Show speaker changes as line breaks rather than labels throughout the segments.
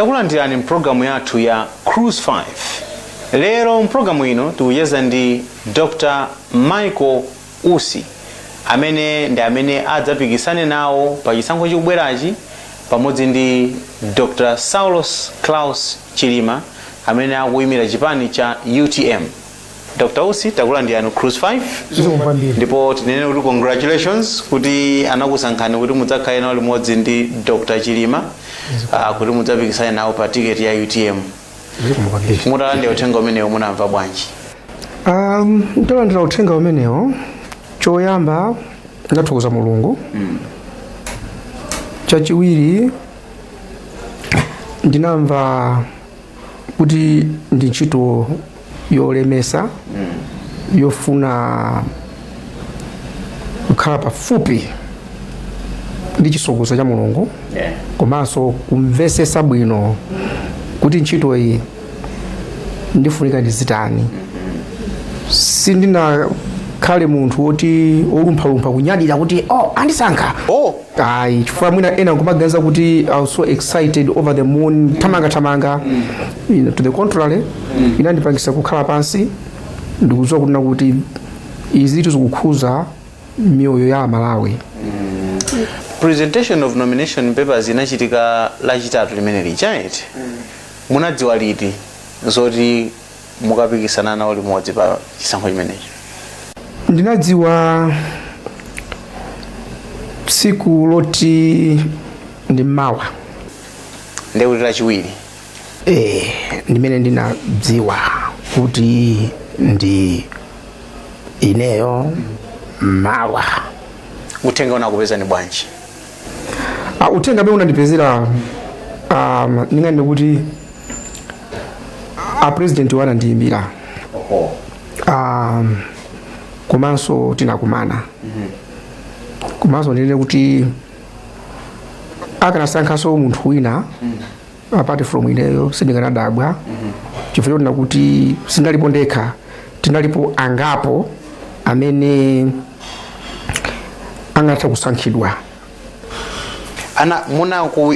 Takulandirani mpulogalamu yathu ya Cruise 5. Lero mpulogalamu ino tikucheza ndi Dr Michael Usi, amene ndi amene adzapikisane nawo pa chisankho chikubwerachi pamodzi ndi Dr Saulos Klaus Chilima, amene akuyimira chipani cha UTM. Dr Usi, takulandirani Cruise 5.
Zikomo kwambiri.
Ndipo tinene kuti congratulations kuti anakusankhani kuti mudzakhale nawo limodzi ndi Dr Chilima, kuti mudzapikisane nawo pa tiketi ya UTM.
Zikomo kwambiri.
Mutalandira uthenga umenewo, munamva bwanji?
Ndalandira uthenga umenewo, choyamba ndathokoza Mulungu. Chachiwiri, ndinamva kuti ndi ntchito yolemesa yofuna kukhala pafupi ndi chisokozo cha Mulungu, komanso kumvesesa bwino kuti ntchito iyi ndifunika ndizitani. Sindinakhale munthu woti olumphalumpha kunyadira kuti, "Oh, andisankha."
Oh.
Ayi, chifukwa mwina ena nkumaganiza kuti I was so excited, over the moon, thamanga thamanga. To the contrary, inandipangisa kukhala pansi ndikudziwa kunena kuti izitu zikukhuza miyoyo ya Amalawi.
Presentation of nomination papers inachitika Lachitatu limene lija, eti? Munadziwa liti zoti mukapikisana nawo limodzi pa chisankho chimenechi?
Ndinadziwa tsiku loti ndi mawa.
Ndekuti Lachiwiri?
Eh, ndimene ndinadziwa kuti ndi ineyo mawa.
Uthenga unakupezani bwanji?
Uthenga amene unandipezera, ndinganene kuti a president wanandiyimbira, komanso tinakumana. Komanso ndinene kuti akanasankhanso munthu wina apart from ineyo, sindikanadabwa, chifukwa chonena kuti sindalipo ndekha, tinalipo angapo amene angatha kusankhidwa.
Ana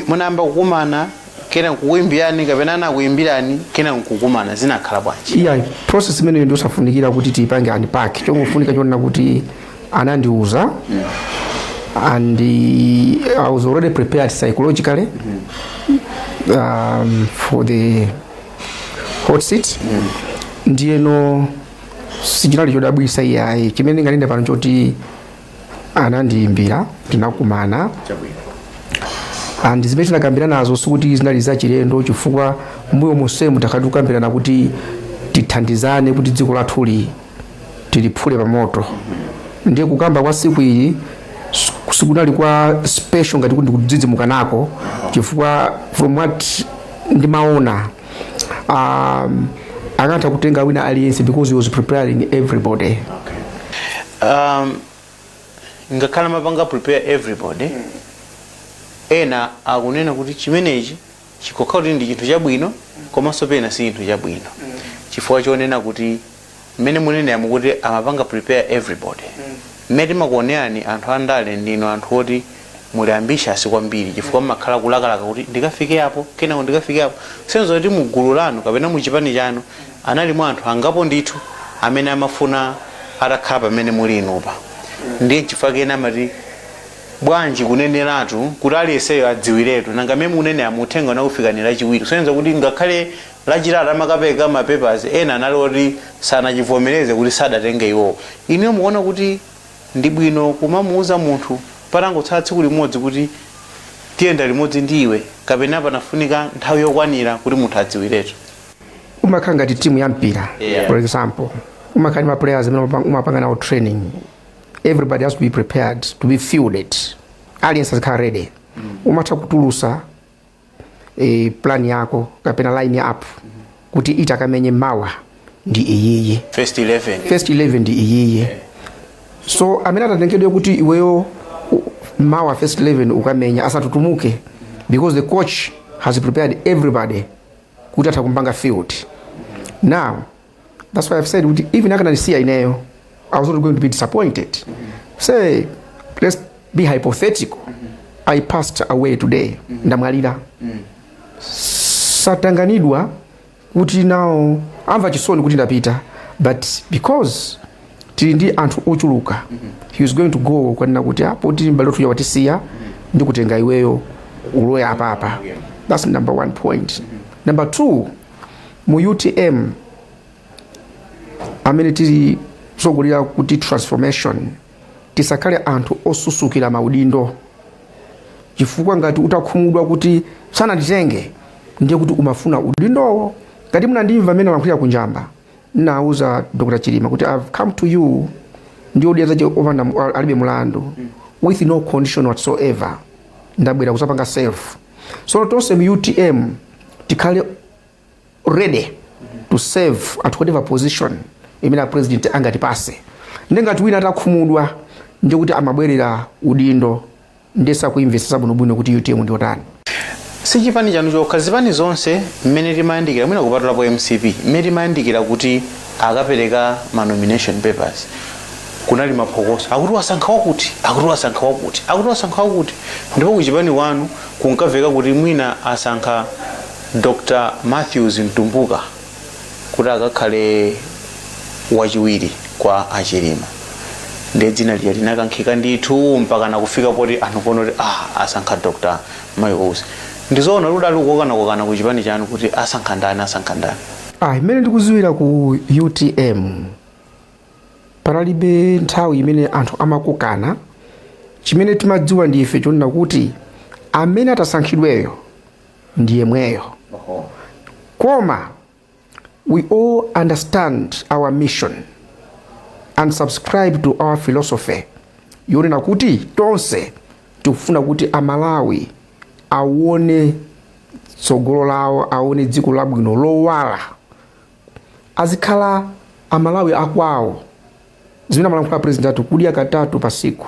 munayamba kukumana, kena nkukuimbirani, kapena anakuimbirani, kena nkukumana, zinakhala bwanji?
Iya, process imeneyo ndiosafunikira kuti tiyipange unpack. Chongofunika chonena kuti anandiuza and I was already prepared psychologically for the hot seat. Ndiyeno sichinali chodabwisa iyayi. Chimene ndinganene pano choti anandiyimbira, tinakumana and zimene tinakambirana nazo sikuti zinali zachilendo, chifukwa mbuyo monsemu takhala tikukambirana kuti tithandizane kuti dziko lathuli tiliphule pamoto. Ndiye kukamba kwa siku ili sikunali kwa special ngati kuti ndikudzidzimuka nako, chifukwa from what ndimaona, akatha kutenga wina aliyense because he was preparing everybody.
Ngakhale mapanga prepare everybody, ena akunena kuti chimenechi chikokha kuti ndi chinthu chabwino, komanso pena si chinthu chabwino, chifukwa chonena kuti mmene munenera mukuti amapanga prepare everybody, mmene timakuonerani anthu andale, ndinu anthu oti muli ambitious kwambiri, chifukwa mmakhala kulakalaka kuti ndikafike apo, kenako ndikafike apo. Senzo kuti mugulu lanu kapena muchipani chanu analimo anthu angapo ndithu amene amafuna atakhala pamene muli inupa. Ndiye chifukwa kena amati bwanji kuneneratu kuti aliyenseyo adziwiretu? Nanga mmene mukunenera, muthenga unakufikani Lachiwiri, kusonyeza kuti ngakhale Lachitatu amakapeka ma papers, ena anali oti sanachivomereze kuti sadatenge iwowo. Inuyo mukuona kuti ndi bwino kumamuuza munthu patangotsala tsiku limodzi kuti tiyenda limodzi ndi iwe, kapena panafunika nthawi yokwanira kuti munthu adziwiretu?
Umakhala ngati timu ya mpira. For example, umakhala ndi ma players amene umapanga nawo training. Everybody has to be prepared to be fielded, aliyense azikhala ready. Umatha kutulusa plan yako kapena line up kuti itakamenye mawa ndi iyiyi.
First 11.
First 11 ndi iyiyi. So amene atatengedwe kuti iweyo mawa first 11 ukamenya, asatutumuke, because the coach has prepared everybody kuti atha kumpanga field. Now that's why I've said kuti even akanandisiya ineyo, I was not going to be disappointed. Say, let's be hypothetical, I passed away today, ndamwalira. Satanganidwa kuti nawo amva chisoni kuti ndapita, but because tili ndi anthu ochuluka, he is going to go kwanena kuti apo tili mbale wathu watisiya, ndikutenga iweyo uloya apapa. That's number one point. Number two, mu UTM amene tili kusogolera kuti transformation, tisakhale anthu osusukira maudindo, chifukwa ngati utakhumudwa kuti sananditenge, ndiye kuti umafuna udindowo. Ngati munandimva amene alankhulira kunjamba, nnauza Dr Chilima kuti, "I've come to you ndi odya zache opanda alibe mulandu, with no condition whatsoever. Ndabwera kuzapanga serve." So tonse mu UTM tikhale ready to serve at whatever position imene a president angatipase. Ndi ngati wina atakhumudwa, ndiye kuti amabwerera udindo, ndisakuimvesesa bwinobwino kuti UTM ndiyotani.
Si chipani chanu chokha, zipani zonse mmene timayandikira, mwina kupatulapo MCP, mmene timayandikira kuti akapereka ma nomination papers, kunali maphokoso akuti wasankha wakuti, akuti wasankha wakuti, akuti wasankha wakuti. Ndipo kuchipani kwanu kunkamveka kuti mwina asankha Dr Matthews Mtumbuka kuti akakhale wachiwiri kwa Achilima. Ndiye dzina lija linakankhika ndithu mpaka nakufika poti anthu kuona kuti asankha Dr Michael Usi. Ndizoona kuti ali kukokanakokana ku chipani chanu kuti asankha ndani, asankha ndani?
Imene ndikuziwira, ku UTM panalibe nthawi imene anthu amakokana. Chimene timadziwa ndi ife chonena kuti amene atasankhidweyo ndi yemweyo, koma we all understand our mission and subscribe to our philosophy yonena kuti tonse tikufuna kuti Amalawi aone tsogolo lawo, aone dziko labwino lowala, azikhala Amalawi akwawo. Zimene amalankhula president athu, kudya katatu pa siku,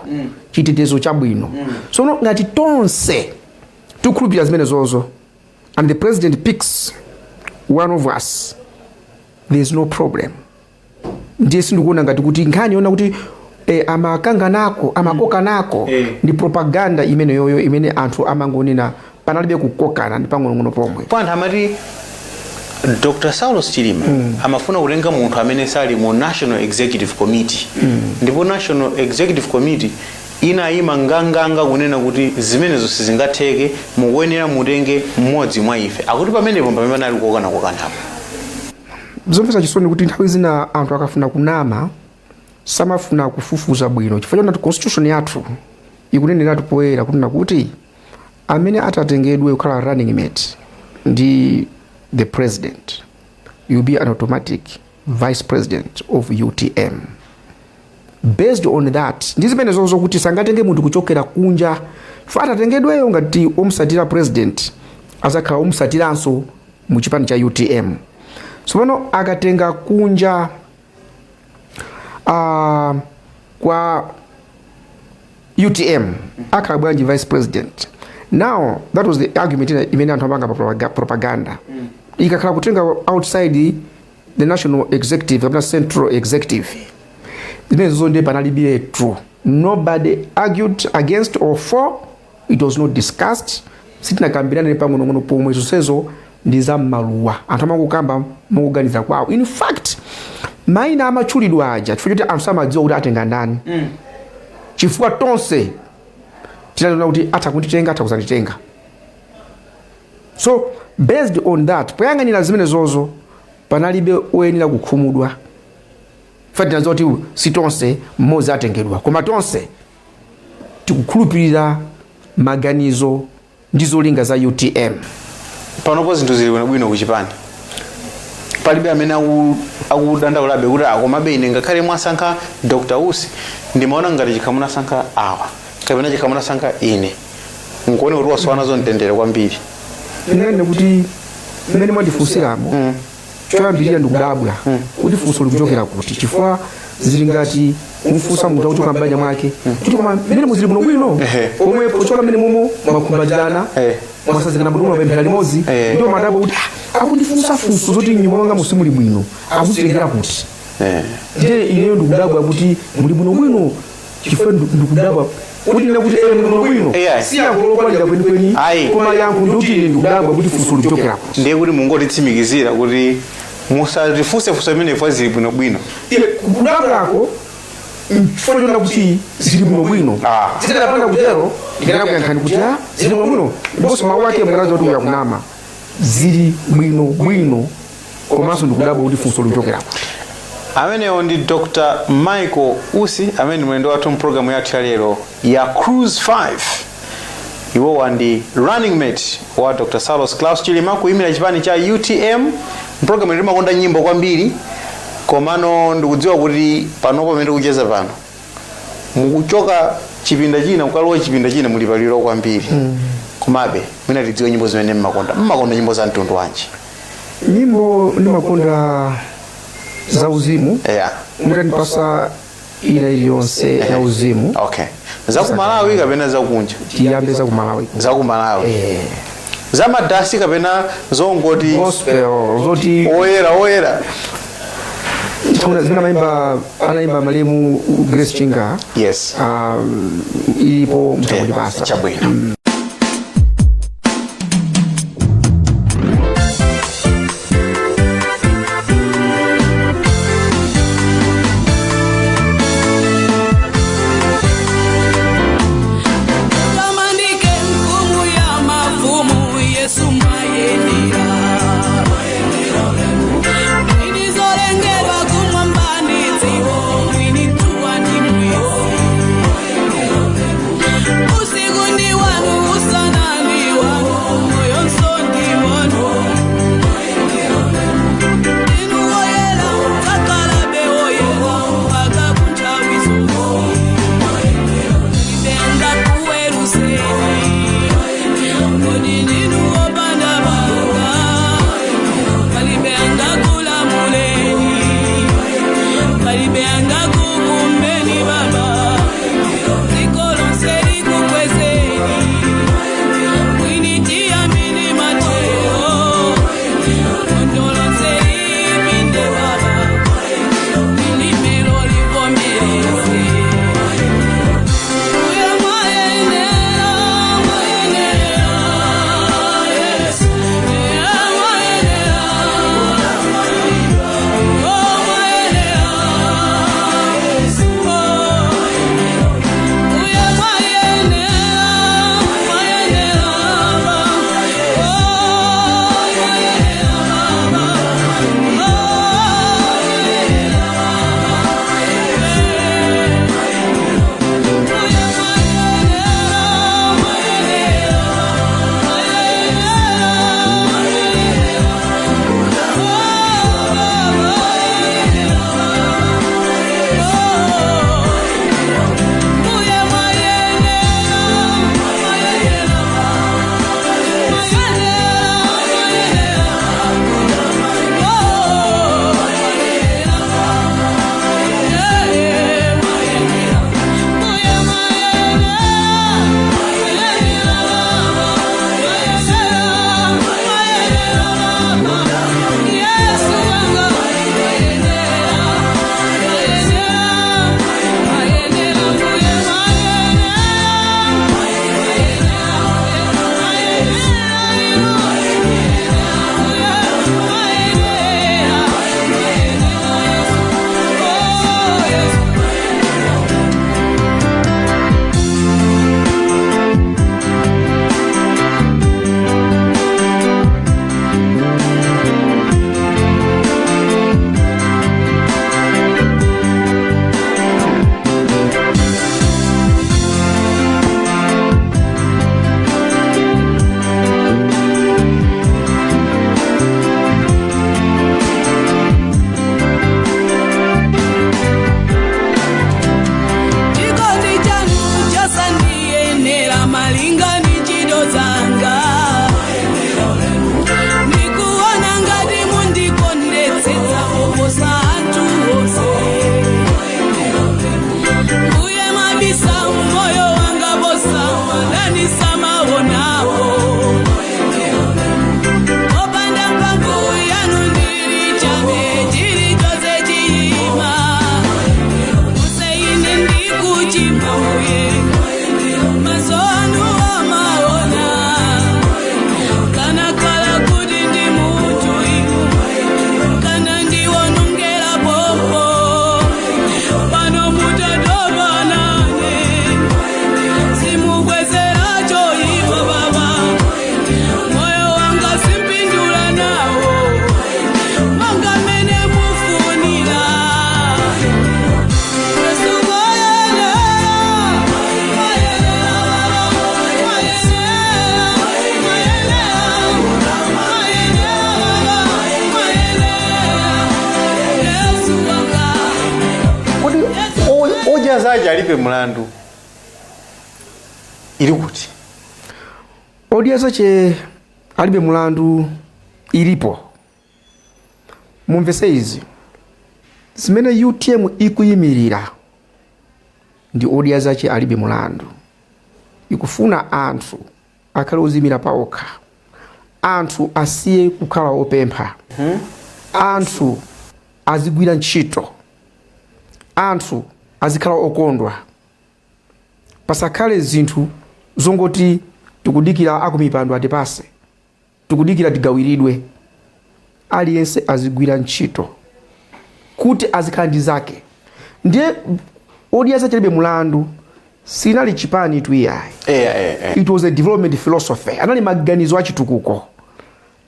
chitetezo chabwino. Sono ngati tonse tikukhulupirira zimene zozo and the president picks one of us, there is no problem. Ndiye sindikuona ngati kuti nkhani yona kuti amakanganako, amakokanako ndi propaganda imene yoyo imene anthu amangonena. Panalibe kukokana ndi pang'onong'ono pomwe.
Po anthu amati Dr Saulos Chilima amafuna kutenga munthu amene sali mu National Executive Committee, ndipo National Executive Committee inayima nganganga kunena kuti zimenezo sizingatheke, mukuyenera mutenge mmodzi mwa ife. Akuti pamenepo pamene panali kukokanakokanapo.
Zomvetsa chisoni kuti nthawi zina anthu akafuna kunama samafuna kufufuza bwino, chifukwa chonati constitution yathu ikuneneratu poyera kunena kuti amene atatengedwe kukhala running mate ndi the president will be an automatic vice president of UTM. Based on that, ndi zimene zozo kuti sangatenge munthu kuchokera kunja, chifukwa atatengedweyo ngati omusatira president azakhala omusatiranso mu chipani cha UTM. Tsopano akatenga kunja kwa UTM, akhala bwanji vice president? Now that was the argument imene anthu amapanga pa propaganda. Ikakhala kutenga outside the national executive kapena central executive, zimene zozo ndiye panalibiretu. Nobody argued against or for. It was not discussed. Sitinakambirane pang'onong'ono pomwe. Zonsezo ndi za mmaluwa, anthu amangokamba mokuganiza kwawo. In fact, mayina amatchulidwa aja chifukwa choti anthu samadziwa kuti atenga ndani, chifukwa tonse tinaona kuti atha kunditenga, atha kuzanditenga. So based on that, poyang'anira zimene zozo, panalibe oyenera kukhumudwa. Tinadziwa kuti si tonse, mmodzi atengedwa, koma tonse tikukhulupirira maganizo ndi zolinga za UTM.
Panopo zinthu zili bwinobwino kuchipani? Palibe amene akudandaulabe kuti akomabe ine ngakhale mwasankha Dr Usi, ndimaona ngati chikha munasankha awa kapena chikha munasankha ine? Nkuone kuti wasowa nazo mtendere kwambiri.
Ndinganene kuti mmene mwandifunsiramo, choyambirira ndikudabwa kuti funso likuchokera kuti, chifukwa zili ngati kumfunsa munthu akuchoka m'banja mwake kuti, "Koma mmene muzili bwinobwino?" Pomwe pochoka mmene momo mwakhumbatirana, mwasazikana bwino, mwapemphera limodzi. Ndipo madabwa kuti, "Ah, akundifunsa funso zoti nyumba mwanga musimuli bwino, akuzitengera kuti?" Ndiye ineyo ndikudabwa kuti muli bwinobwino, chifukwa ndikudabwa Kuti nene kuti ene bwinobwino
AI.
si yankho lokwanira kwenikweni,
Ayi.
koma yankho ndikuti ine ndikudabwa kuti funso lichokera kuti.
Ndiye kuti mungotitsimikizira kuti musatifunsefunse imene ifwa zili bwinobwino.
Iye kudabwako chifukwa chona kuti zili bwinobwino. Zikanapanda kutero ndikanakuyankhani kuti ah, zili bwinobwino, ndiponso mawu ake mukanaza kuti uyakunama. Zili bwinobwino, komanso ndikudabwa kuti funso lichokera kuti.
Amenewo ndi Dr Michael Usi, amene ndi mlendo wathu mpulogalamu yathu ya lero ya Cruise 5. Iwowa ndi running mate wa Dr Saulos Klaus Chilima kuyimira chipani cha UTM. Mpulogalamu timakonda nyimbo kwambiri, komano ndikudziwa kuti panopo pamene tikucheza pano, mukuchoka chipinda china kukalowa chipinda china, muli paliro kwambiri. Komabe mwina tidziwe nyimbo zimene mmakonda. Mmakonda nyimbo za mtundu wanji?
Nyimbo ndimakonda za uzimu. Mutandipasa ina iliyonse ya uzimu.
Okay, za ku Malawi kapena zakunja?
Tiyambe za ku Malawi.
Za ku Malawi.
Eh.
Za madasi kapena zongoti
gospel zoti
oyera oyera?
Kuna zimene amayimba, anayimba malemu Grace Chinga. Ilipo mtakundipasa.
Chabwino.
Tamandike mfumu ya mafumu, Yesu mayenera. Ilizolengedwa kumwamba ndi dziko, mwini dzuwa ndi mwezi. Usiku ndi wanu.
Odya Zake Alibe Mlandu ili kuti?
Odya Zache Alibe Mulandu ilipo. Mumvese izi: zimene UTM ikuyimirira ndi Odya Zache Alibe Mulandu. Ikufuna anthu akhale oziyimira paokha, anthu asiye kukhala opempha, anthu azigwira ntchito, anthu azikhala okondwa, pasakhale zinthu zongoti tikudikira akumipando atipase, tikudikira tigawiridwe. Aliyense azigwira ntchito kuti azikhala ndi zake. Ndiye Odya Zache Alibe Mulandu sinali chipani tu iyayi. It was a development philosophy. Anali maganizo achitukuko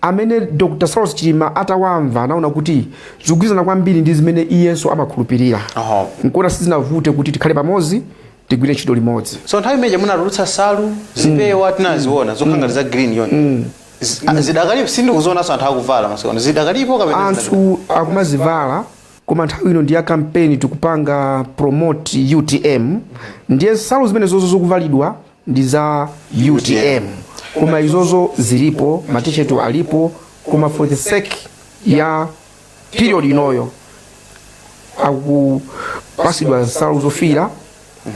amene Dr Saulos Chilima atawamva anaona kuti zikugwirizana kwambiri ndi zimene iyenso amakhulupirira. Nkuona sizinavute kuti tikhale pamodzi, tigwire ntchito limodzi.
So nthawi imeneyi munatulutsa salu, zipewa, tinaziona zokhala ngati za green yoni. Zidakalipo? Sindikuzionanso anthu akuvala masiku ano. Zidakalipo kapena?
Anthu akumazivala, koma nthawi ino ndi ya kampeni, tikupanga promote UTM. Ndiye nsalu zimene zozo zikuvalidwa ndi za UTM, koma izozo zilipo, matisheti alipo, koma for the sake ya period inoyo akupasidwa nsalu zofira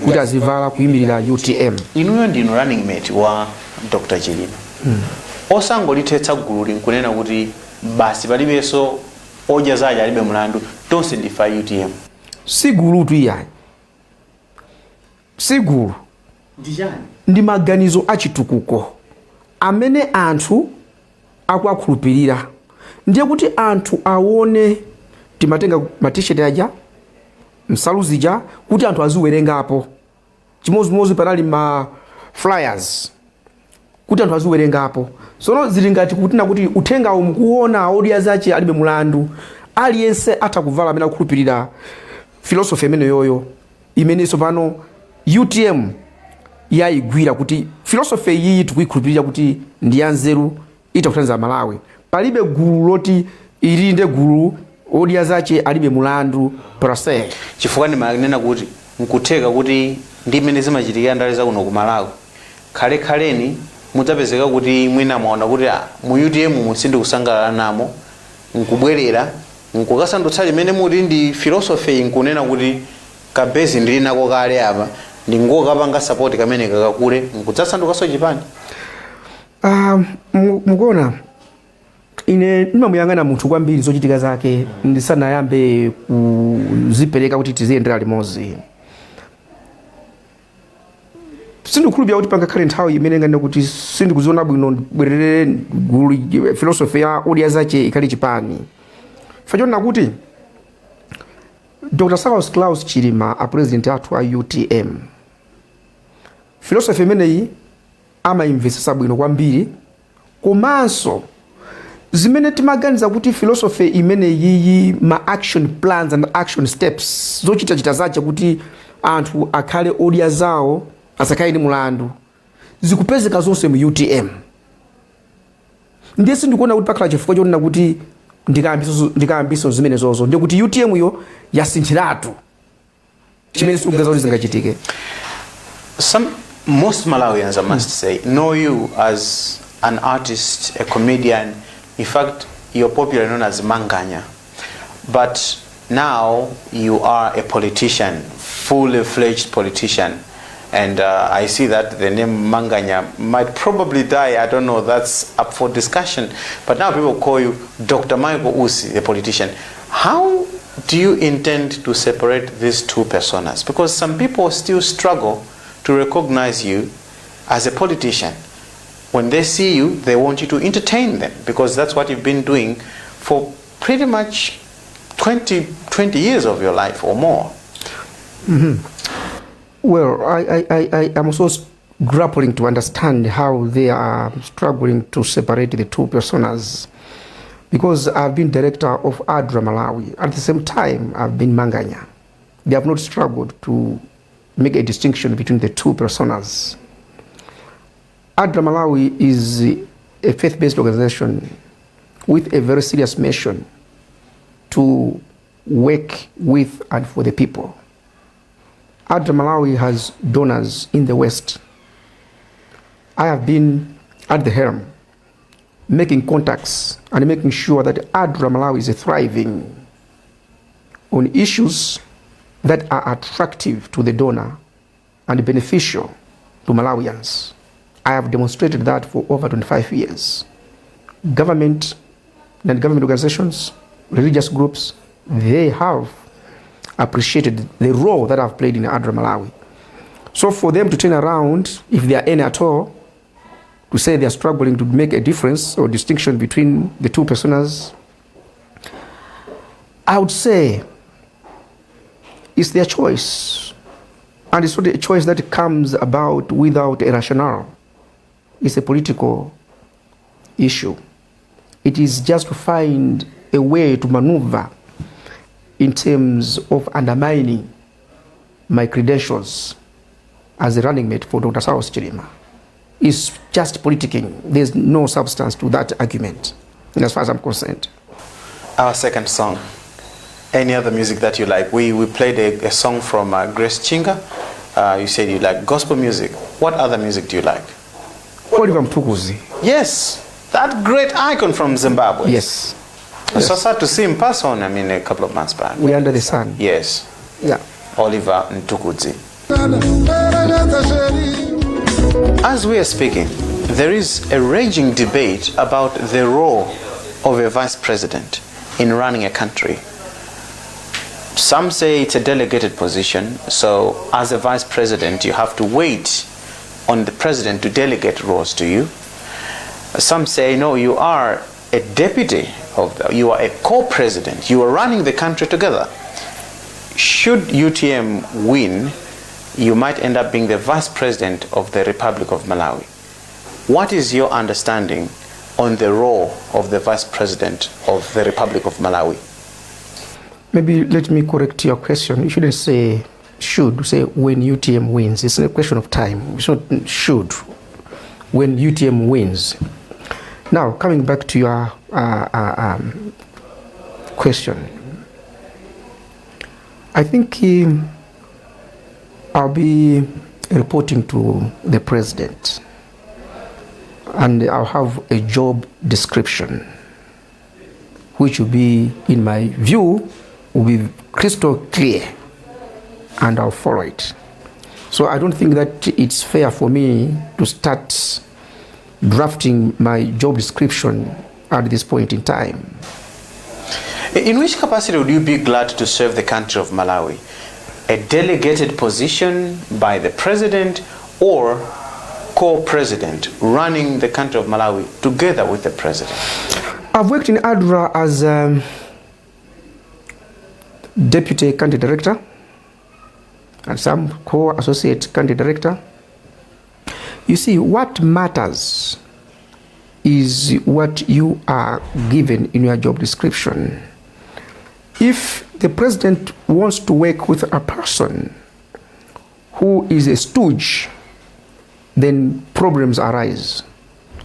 kuti azivala kuyimirira UTM.
Inuyo ndinu running mate wa Dr Chilima. Osangolithetsa gulu linkunena kuti basi, palibenso Odya Zache Alibe Mlandu, tonse ndife a UTM?
Si gulutu iyayi, si gulu. Ndi maganizo achitukuko amene anthu akuakhulupirira. Ndiye kuti anthu aone, timatenga matisheti aja, nsalu zija, kuti anthu aziwerengapo. Chimodzimodzi panali ma flyers kuti anthu aziwerengapo. Sono zili ngati kutina kuti uthengawo mukuona, Odya Zache Alibe Mulandu, aliyense atha kuvala amene akukhulupirira philosophy imene yoyo, imenenso pano UTM yayigwira kuti philosophy iyi tikuyikhulupirira kuti ndi yanzeru, itakuthandiza Malawi. Palibe gulu loti ili nde gulu Odya Zache Alibe Mulandu per se.
Chifukwa ndimanena kuti nkutheka kuti ndi mmene zimachitikira ndale zakuno ku Malawi, khalekhaleni mudzapezeka kuti mwina mwaona kuti mu UTM mu sindikusangalala namo, nkubwerera nkukasandutsa limene muti ndi philosophy, nkunena kuti kabezi ndili nako kale apa, ndingokapanga support kamene kakakule, nkudzasandukanso chipani.
Mukuona, ine ndimamuyang'ana munthu kwambiri, zochitika zake, ndisanayambe kuzipereka kuti tiziyendera limodzi. Sindikukhulupirira kuti pangakhale nthawi imene ngane kuti sindikuziona bwino, ndibwerere gulu, philosophy ya Odya Zache ikhale chipani. Fachonena kuti Dr Saulos Klaus Chilima, a president athu a UTM, philosophy imeneyi amayimvetsetsa bwino kwambiri, komanso zimene timaganiza kuti philosophy imeneyiyi, ma action plans and action steps, zochitachita zache kuti anthu akhale odya zawo asakhale ndi mulandu, zikupezeka zonse mu UTM. Ndiye sindikuona kuti pakhala chifukwa chonena kuti ndikayambiso zimene zozo, ndiye kuti UTM yo yasinthiratu, chimene sikuganiza kuti zingachitike.
Most Malawians, I must say, know you as an artist, a comedian. In fact, you're popularly known as Manganya. But now you are a politician, fully fledged politician. And I see that the name Manganya might probably die. I don't know. That's up for discussion. But now people call you Dr. Michael Usi, the politician. How do you intend to separate these two personas? Because some people still struggle to recognize you as a politician. When they see you, they want you to entertain them because that's what you've been doing for pretty much 20 years of your life or more.
Well, I am also grappling to understand how they are struggling to separate the two personas, because I've been director of ADRA Malawi. At the same time, I've been Manganya. They have not struggled to make a distinction between the two personas. ADRA Malawi is a faith-based organization with a very serious mission to work with and for the people. ADRA Malawi has donors in the West. I have been at the helm, making contacts and making sure that ADRA Malawi is thriving on issues that are attractive to the donor and beneficial to Malawians. I have demonstrated that for over 25 years. Government and government organizations, religious groups, they have appreciated the role that I've played in ADRA Malawi. So for them to turn around, if they are any at all, to say they are struggling to make a difference or distinction between the two personas, I would say it's their choice. And it's not a choice that comes about without a rationale. It's a political issue. It is just to find a way to maneuver in terms of undermining my credentials as a running mate for Dr. Saulos Chilima. It's just politicking. There's no substance to that argument, as far as I'm concerned.
Our second song. Any other music that you like? We played a song from Grace Chinga. You said you like gospel music. What other music do you like?
Oliver Mtukudzi.
Yes, that great icon from Zimbabwe.
Yes.
It's so sad to see him pass on, I mean, a couple of months back.
We under the sun.
Yes.
Yeah.
Oliver Mtukudzi. As we are speaking, there is a raging debate about the role of a vice president in running a country. Some say it's a delegated position, so as a vice president, you have to wait on the president to delegate roles to you. Some say, no, you are a deputy of the, you are a co-president, you are running the country together. Should UTM win, you might end up being the vice president of the Republic of Malawi. What is your understanding on the role of the vice president of the Republic of Malawi?
Maybe let me correct your question. You shouldn't say should, say when UTM wins. It's a question of time. It's not should. When UTM wins. Now, coming back to your question, I think I'll be reporting to the president and I'll have a job description, which will be, in my view, will be crystal clear, and I'll follow it. So I don't think that it's fair for me to start drafting my job description at this point in time.
In which capacity would you be glad to serve the country of Malawi? A delegated position by the president or co-president running the country of Malawi together with the president?
I've worked in ADRA as a deputy country director and some co-associate country director. You see, what matters is what you are given in your job description. If the president wants to work with a person who is a stooge, then problems arise.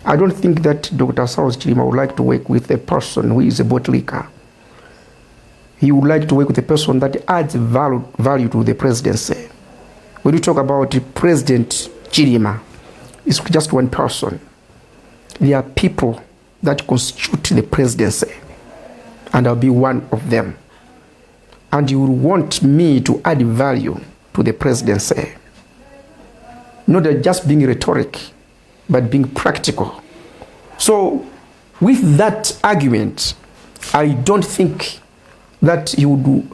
I don't think that Dr. Saulos Chilima would like to work with a person who is a bootlicker. He would like to work with a person that adds value to the presidency. When you talk about President Chilima, it's just one person. There are people that constitute the presidency, and I'll be one of them. And you would want me to add value to the presidency. Not that just being rhetoric, but being practical. So with that argument, I don't think that you would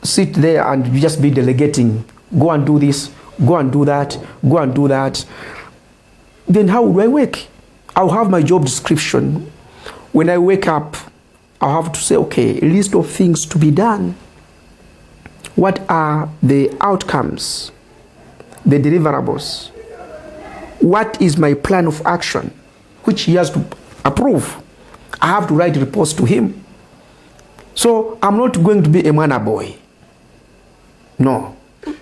sit there and just be delegating, go and do this, go and do that, go and do that. Then how would I work? I'll have my job description. When I wake up, I'll have to say, okay, a list of things to be done. What are the outcomes, the deliverables? What is my plan of action, which he has to approve? I have to write reports to him. So I'm not going to be a manner boy. No.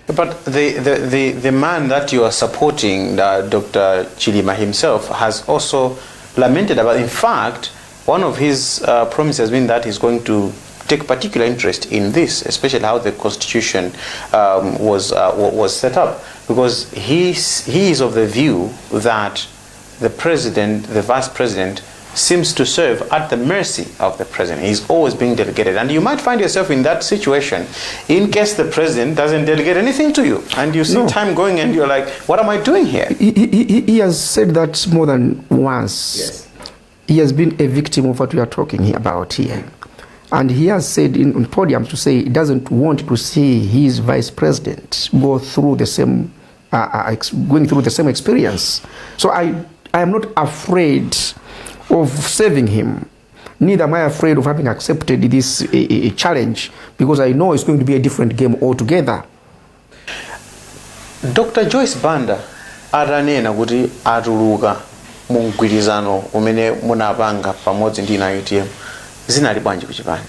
But the man that you are supporting, Dr. Chilima himself, has also lamented about. In fact, one of his promises has been that he's going to take take particular interest in this, especially how the constitution was set up, because he is of the view that the president, the vice president, seems to serve at the mercy of the president. He's always being delegated. And you might find yourself in that situation in case the president doesn't delegate anything to you. And you see
No.
time going and you're like, what am I doing here?
He has said that more than once. He has been a victim of what we are talking about here. And he has said on podium to say he doesn't want to see his vice president go through the same, going through the same experience. So I am not afraid of serving him. Neither am I afraid of having accepted this challenge, because I know it's going to be a different game altogether.
Dr. Joyce Banda atanena kuti atuluka mu mgwirizano umene munapanga pamodzi ndi na UTM, zinali bwanji kuchipani?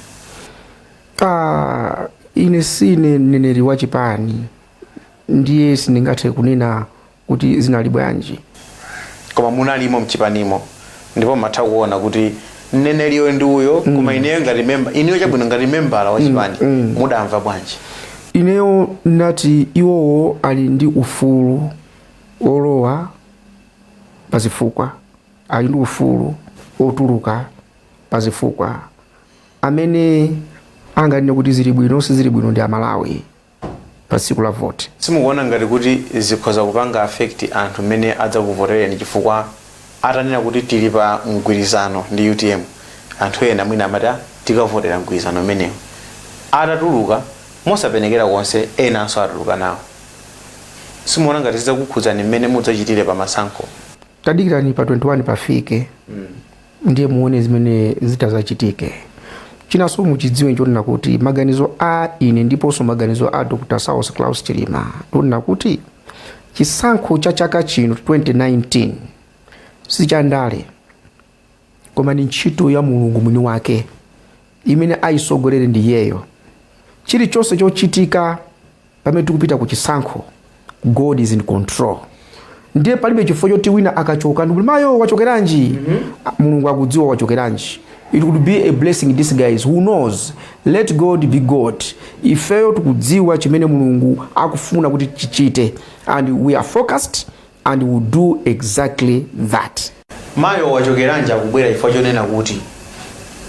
Ah, ine sine mneneri wa chipani, ndiye sindingathe kunena kuti zinali bwanji.
Koma munalimo mchipanimo ndipo matha kuona kuti mneneriyo ndi uyo, koma ineyo ngati member, ineyo chabwino, ngati membala wa chipani, mudamva bwanji?
Ineyo ndinati iwowo ali ndi ufulu olowa pazifukwa, ali ndi ufulu otuluka pazifukwa. Amene anganene kuti zili bwino, sizili bwino ndi Amalawi pa tsiku la vote.
Simukuona ngati kuti zikhoza kupanga affect anthu mmene adzakuvotereni, chifukwa atanena kuti tili pa mgwirizano ndi UTM, anthu ena mwina amati, "Ah, tikavotera mgwirizano umenewu"? Atatuluka mosapenekera konse, enanso atuluka nawo, simuona ngati zidzakukhudzani mmene mudzachitire pa masankho?
Tadikirani pa 21 pafike, ndiye muone zimene zitazachitike. Chinanso muchidziwe nchonena kuti maganizo a ine ndiponso maganizo a Dr. Saulos Klaus Chilima ndionena kuti chisankho cha chaka chino 2019 sichandale, koma ni ntchito ya Mulungu mwini wake imene ayisogolere ndi iyeyo. Chilichonse chochitika pamene tikupita ku chisankho, God is in control. Ndiye palibe chifukwa choti wina akachoka ndikuti, "Mayo, wachokeranji?" Mulungu akudziwa wachokeranji. It could be a blessing in disguise, who knows? Let God be God. Ifeyo tikudziwa chimene Mulungu akufuna kuti tichite, and we are focused and we will do exactly that.
Mayo wachokeranji akubwera chifukwa chonena kuti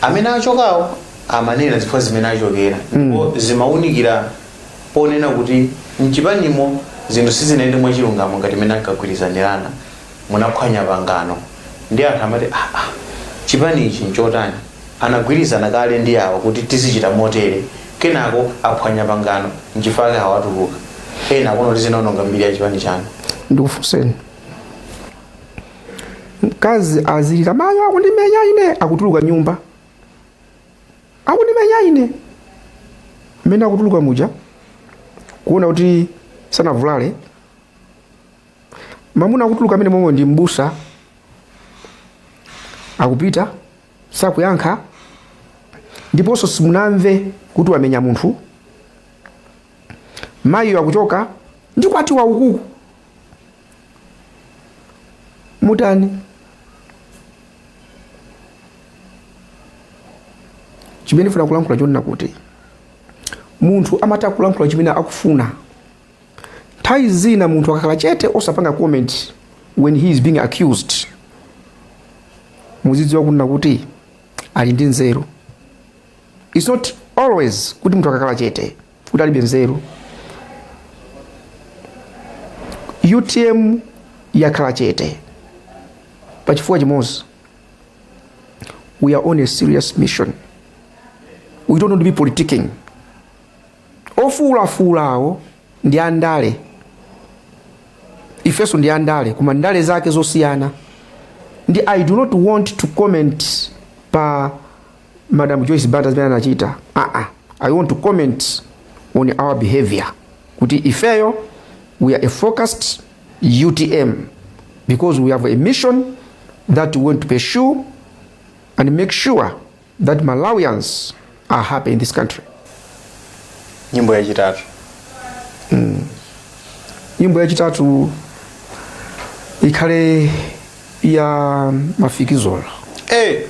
amene achokawo amanena zifukwa zimene achokera, ndipo zimawunikira ponena kuti mchipanimo zinthu sizinayende mwachilungamo ngati imene ankagwirizanirana, munaphwanya pangano. Ndi anthu amati, "Ah, ah, chipani ichi nchotani? Anagwirizana kale ndi awa kuti tizichita motere, kenako aphwanya pangano, nchifukwa awatuluka." Ena akuona kuti zinaononga mbiri ya chipani chanu.
Ndikufunseni, mkazi azilira, "Mayo, akundimenya ine," akutuluka nyumba, "Akundimenya ine." Mmene akutuluka muja kuona kuti sanavulale, mamuna akutuluka amene momwe ndi mbusa, akupita sakuyankha, ndiponso simunamve kuti wamenya munthu. Mayiyo akuchoka ndikwatiwa ukuku, mutani? Chimene ndifuna kulankhula chonena kuti munthu amatha kulankhula chimene akufuna. Nthawi zina munthu akakhala chete osapanga comment when he is being accused, muzidziwa kunena kuti ali ndi nzeru. It's not always kuti munthu akakhala chete kuti alibe nzeru. UTM yakhala chete pachifukwa chimodzi: we are on a serious mission. We don't want to be politicking. Ofuulafuulawo ndi andale, ifenso ndi andale, koma ndale zake zosiyana. Ndi I do not want to comment pa Madam Joyce Banda zimene anachita. I want to comment on our behavior, kuti ifeyo we are a focused UTM because we have a mission that we want to pursue and make sure that Malawians are happy in this country.
Nyimbo yachitatu.
Nyimbo yachitatu ikhale ya Mafikizolo.
Hey.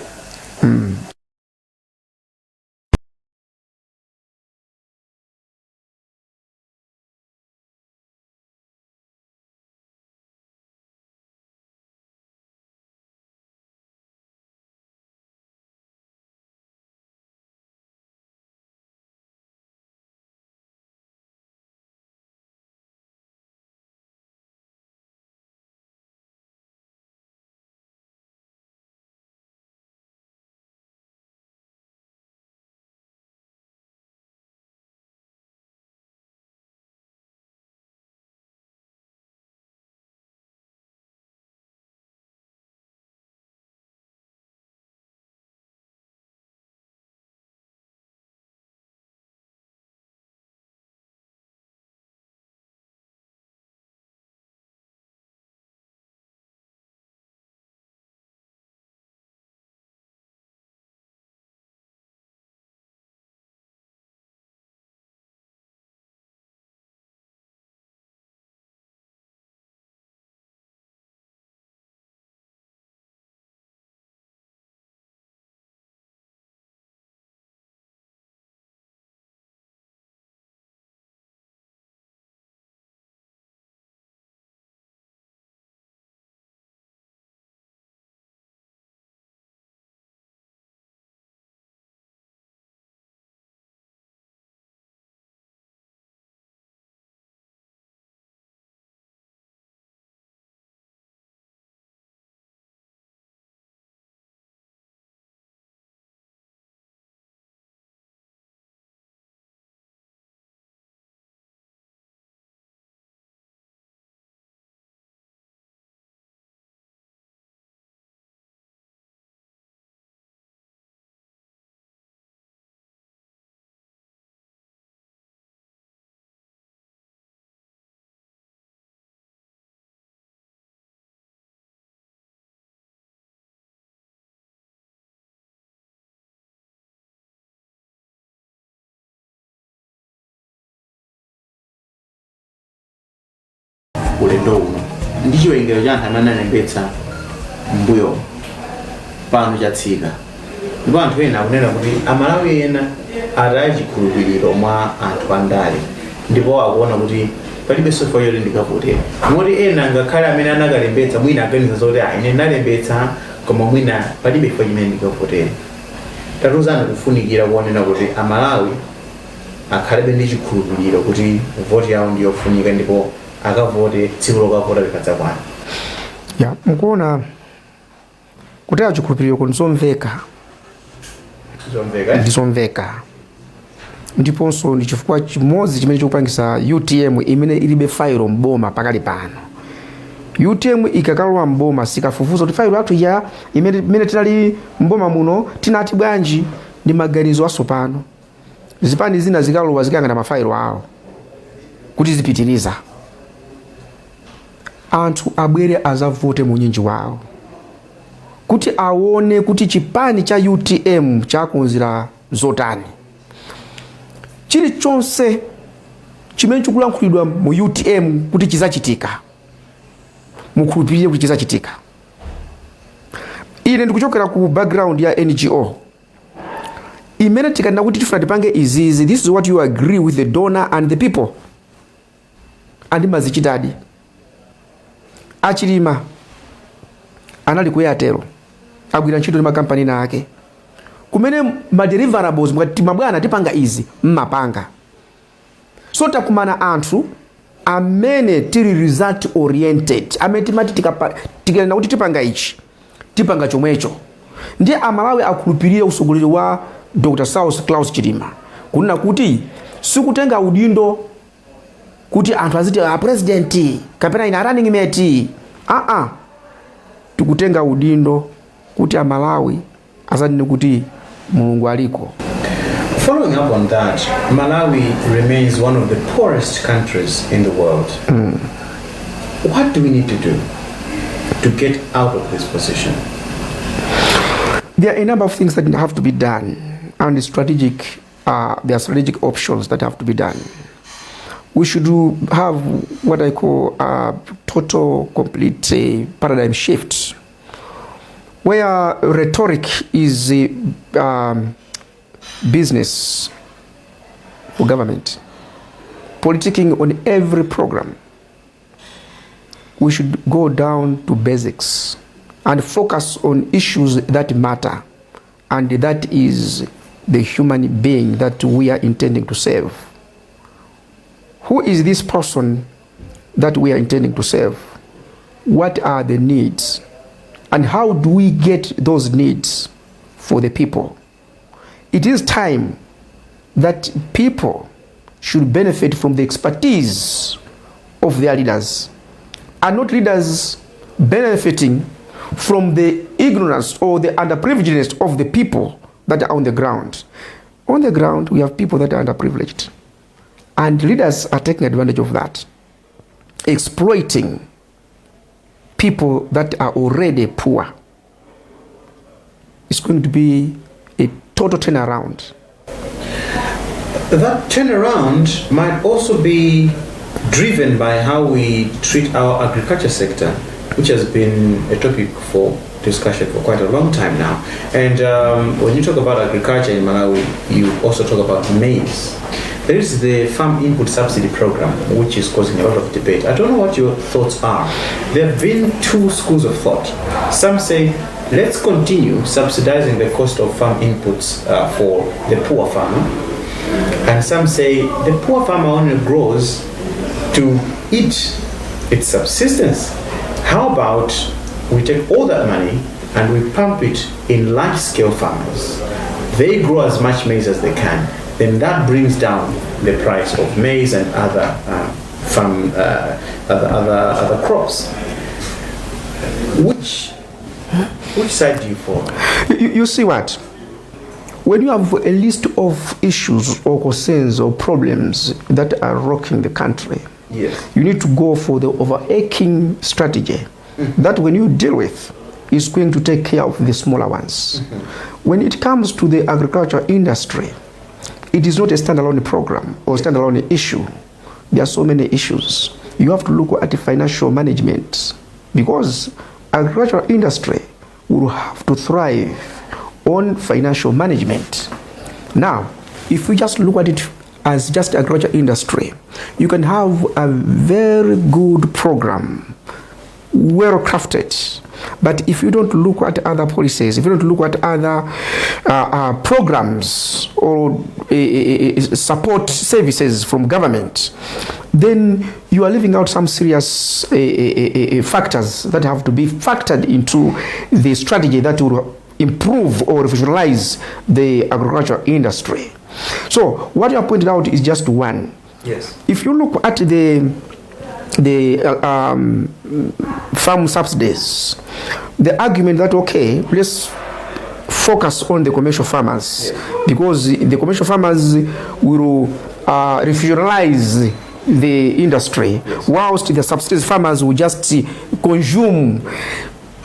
Ulendo uno ndi chiwerengero cha anthu amene analembetsa mbuyo pano chatsika, ndipo anthu ena akunena kuti Amalawi ena ataya chikhulupiriro mwa anthu andale ndipo akuona kuti palibe chifukwa choti ndikavotera, moti ena ngakhale amene anakalembetsa mwina aganiza zoti, "Ah, ine ndalembetsa koma mwina palibe chifukwa chimene ndikavotere." Tatiuzani kufunikira kuonena kuti Amalawi akhalebe ndi chikhulupiriro kuti voti yawo ndiyofunika ndipo akavote tsiku lokavota likadzakwana.
Ya, mukuona, kutaya chikhulupiriro ndizomveka.
Zomveka, eh?
Ndizomveka, ndiponso ndi chifukwa chimodzi chimene chikupangisa UTM, imene ilibe failo mboma pakali pano. UTM ikakalowa mboma sikafufuza kuti failo yathu ya imene tinali mboma muno tinati bwanji. Ndi maganizo asopano. Zipani zina zikalowa zikayang'ana mafailo awo kuti zipitiriza. Anthu abwere azavote munyinji wawo kuti aone kuti chipani cha UTM chakonzera zotani. Chilichonse chimene chikulankhulidwa mu UTM kuti chizachitika, mukhulupirire kuti chizachitika. Ine ndikuchokera ku background ya NGO imene tikanena kuti tifuna tipange izizi, this is what you agree with the donor and the people, and mazichitadi. Achilima anali ku Airtel, agwira ntchito ndi makampani ena ake kumene ma deliverables, mukati mabwana tipanga izi, mmapanga. So takumana anthu amene tili result oriented, amene timati tikanena kuti tipanga ichi, tipanga chomwecho. Ndiye Amalawi akhulupirire usogoleri wa Dr Saulos Klaus Chilima, kunena kuti sikutenga udindo kuti anthu aziti a president kapena ina running mate. Aa, tikutenga udindo kuti Amalawi azanene kuti Mulungu aliko.
Following up on that, Malawi remains one of the poorest countries in the world. What do we need to do to get out of this position?
There are a number of things that have to be done, and there are strategic options that have to be done. We should have what I call a total, complete paradigm shift, where rhetoric is business for government, politicking on every program. We should go down to basics and focus on issues that matter, and that is the human being that we are intending to save. Who is this person that we are intending to save? What are the needs? And how do we get those needs for the people? It is time that people should benefit from the expertise of their leaders and not leaders benefiting from the ignorance or the underprivilegedness of the people that are on the ground. On the ground, we have people that are underprivileged, and leaders are taking advantage of that, exploiting people that are already poor. It's going to be a total turnaround.
That turnaround might also be driven by how we treat our agriculture sector, which has been a topic for discussion for quite a long time now. And when you talk about agriculture in Malawi, you also talk about maize. There is the Farm Input Subsidy Program, which is causing a lot of debate. I don't know what your thoughts are. There have been two schools of thought. Some say, let's continue subsidizing the cost of farm inputs for the poor farmer. And some say the poor farmer only grows to eat, its subsistence. How about we take all that money and we pump it in large scale farmers? They grow as much maize as they can. Then that brings down the price of maize and other farm, other crops. Which side do you fall?
You see what? When you have a list of issues or concerns or problems that are rocking the country, you need to go for the overarching strategy that when you deal with is going to take care of the smaller ones. When it comes to the agriculture industry, it is not a standalone program or standalone issue. There are so many issues. You have to look at financial management, because agricultural industry will have to thrive on financial management. Now, if we just look at it as just agriculture industry, you can have a very good program, well crafted, but if you don't look at other policies, if you don't look at other programs or support services from government, then you are leaving out some serious factors that have to be factored into the strategy that will improve or revolutionize the agricultural industry. So what you have pointed out is just one. If you look at the farm subsidies, the argument that, okay, let's focus on the commercial farmers, because the commercial farmers will revolutionize the industry, whilst the subsistence farmers will just consume.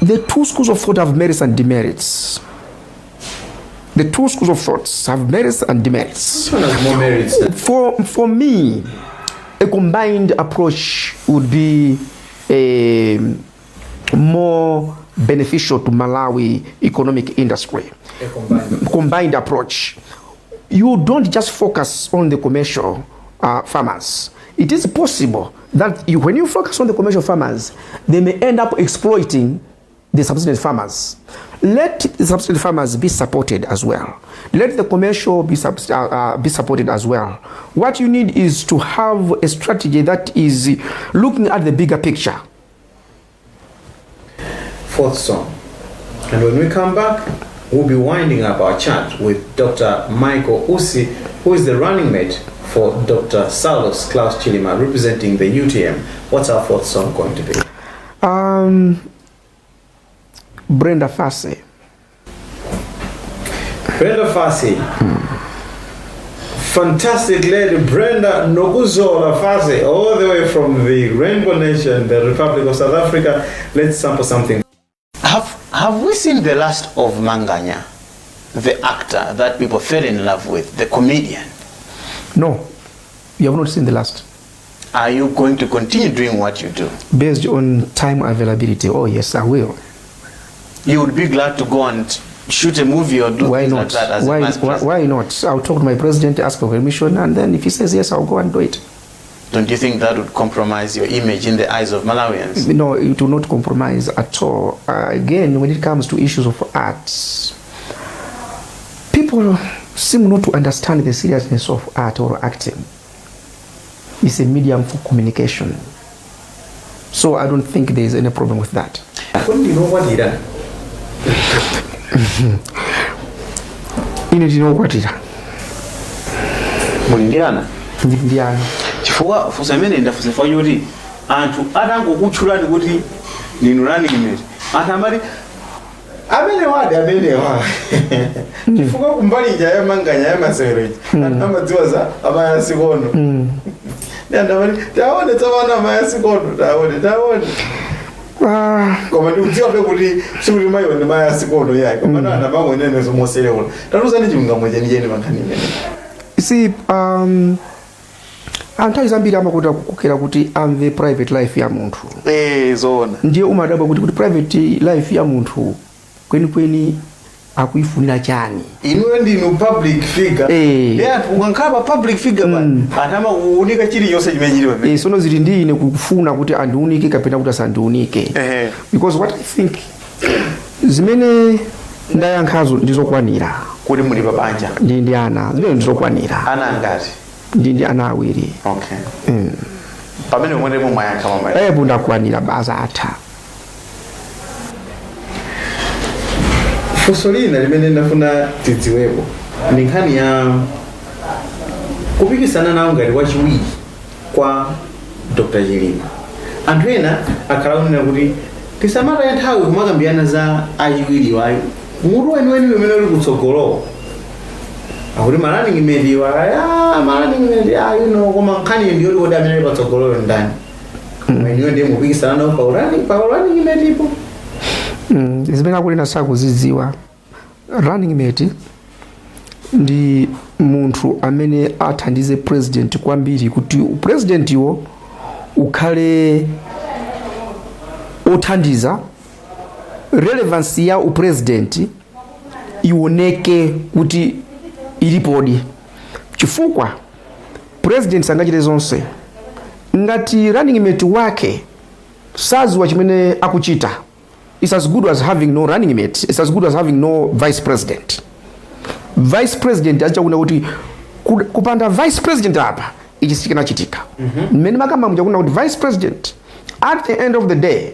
The two schools of thought have merits and demerits. The two schools of thoughts have merits and demerits.
Which one has more merits?
For me, a combined approach would be more beneficial to Malawi economic industry.
A combined.
Combined approach. You don't just focus on the commercial farmers. It is possible that when you focus on the commercial farmers, they may end up exploiting the subsistence farmers. Let the subsistence farmers be supported as well. Let the commercial be supported as well. What you need is to have a strategy that is looking at the bigger picture.
Fourth song. And when we come back, we'll be winding up our chat with Dr. Michael Usi, who is the running mate for Dr. Saulos Klaus Chilima, representing the UTM. What's our fourth song going to be?
Brenda Fassie.
Brenda Fassie. Fantastic lady Brenda Nokuzola Fassie, all the way from the Rainbow Nation, the Republic of South Africa. Let's sample something. Have we seen the last of Manganya, the actor that people fell in love with, the comedian?
No, you have not seen the last.
Are you going to continue doing what you do?
Based on time availability, oh yes, I will.
You would be glad to go and shoot a movie or do
Why
things
not?
like that as
Why,
a vice
why,
president?
why not? I'll talk to my president, ask for permission, and then if he says yes, I'll go and do it.
Don't you think that would compromise your image in the eyes of Malawians?
No, it will not compromise at all. Again, when it comes to issues of arts, people seem not to understand the seriousness of art or acting. It's a medium for communication. So I don't think there is any problem with that.
Kodi ndinokwatira?
Ine ndinokwatira.
Muli ndi ana?
Ndi ana.
Chifukwa funso imene ndafunsa chifukwa choti anthu atangokutchulani kuti ndinu running mate, anthu amati amene wadi amenewa, chifukwa kumbali ija yamanganya yamasewero ija anthu amadziwa za amayi asikono, ndi anthu amati taone tsapano amayi asikono, taone, taone. Koma ndikudziwa pe kuti sikuti mayiwo ndi mayi asikono yayi, koma anthu amangonenezo moselewula. Tatiuzani chilungamo chenicheni pa nkhani imene.
See, anthu zambiri amakonda kukokera kuti amve private life ya munthu.
Eh, zoona.
Ndiye umadabwa kuti private life ya munthu kwenikweni akuifunira chani?
Inuyo ndinu public figure.
Eh.
Yeah, anthu ukakhala pa public figure pa, anthu amakuunika chilichonse chimene chili pamene.
Eh, sono zili ndi ine kufuna kuti andiunike kapena kuti asandiunike, because what I think, zimene ndayankhazo ndizokwanira.
Kuti muli pa banja?
Ndi ana, zimene ndizokwanira.
Ana angati?
Ndi ana awiri.
Okay, pamene mwene mwayankha mama.
Ebu ndakwanira basa, atha.
Funso lina limene ndafuna tidziwepo ndi nkhani ya kupikisana nawo ngati wachiwiri kwa Dr. Chilima. Anthu ena akhala kunena kuti tisamataye nthawi kumakambirana za achiwiri wayo, mutu weniweni umene uli kutsogolowo akuti ma running mate wa ya ma running mate ah, koma nkhani ndiyoti kodi amene ali patsogoloyo ndani? Inuyo ndiye mupikisana nawo pa running mate ipo.
Zimene akunena sakuzidziwa. Running mate ndi munthu amene athandize president kwambiri kuti president iwo Ukhale othandiza, relevance ya upresident ioneke kuti ilipodi, chifukwa president sangachite zonse ngati running mate wake saziwa chimene akuchita. It's as good as having no running mate. It's as good as having no vice president. Vice president achakuona kuti kupanda vice president apa ichi sichikanachitika. Mmene makamba muchakuona kuti vice president at the end of the day